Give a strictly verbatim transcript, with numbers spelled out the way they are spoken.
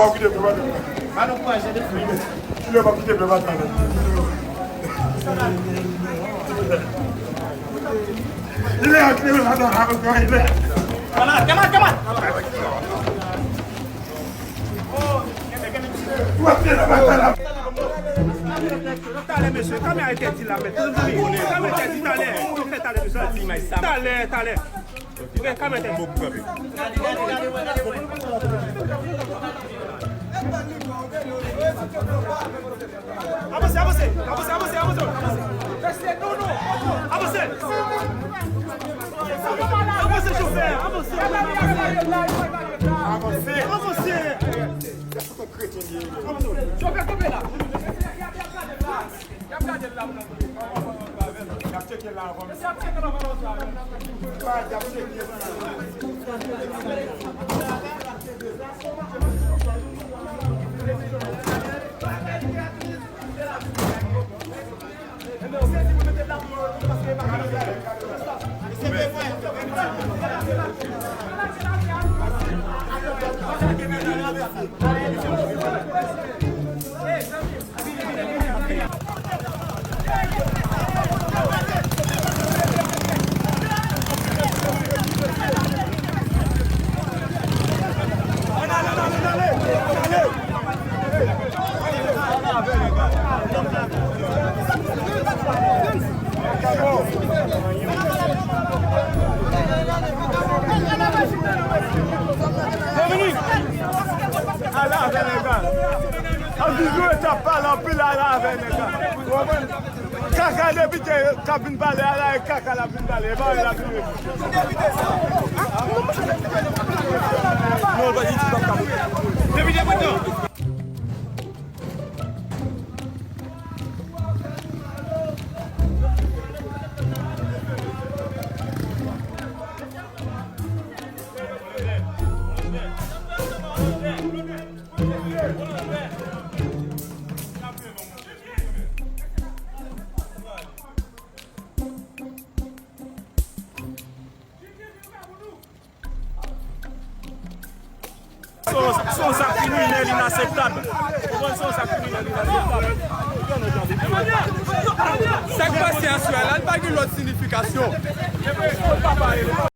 Ou kite pè pata. Ba nou kouraj, tande frè. Kilè pa kite pè pata. Kilè a kite pè pata. Kilè. Kamarad, kamarad, kamarad. Ou ap fè nan batay la. Talè, mesye, kamera entèdi la, mèt. Kamera entèdi talè. Talè, mesye. Talè, talè. Ok, kamera entèdi. Avanse, avanse, avanse, avanse, avanse. Avanse. Avanse, chofè, avanse. Avanse. Avanse. Chofè, kanpe la. Y ap tcheke la avan. Dominique! Ala avè nèg la. An toujou e t ap pale anpil ala avè nèg la. Ou konprann? Kaka depite k ap vin pale ala e kaka l ap vin pale. E pa yo l ap vin regle. Non, l pa di ti pap kap. Depite pran tan. Se yon, se yon zak kriminèl inaseptab. Ou konprann, se yon zak kriminèl inaseptab. Sa k pase aswè a la, li pa gen lòt siyifikasyon.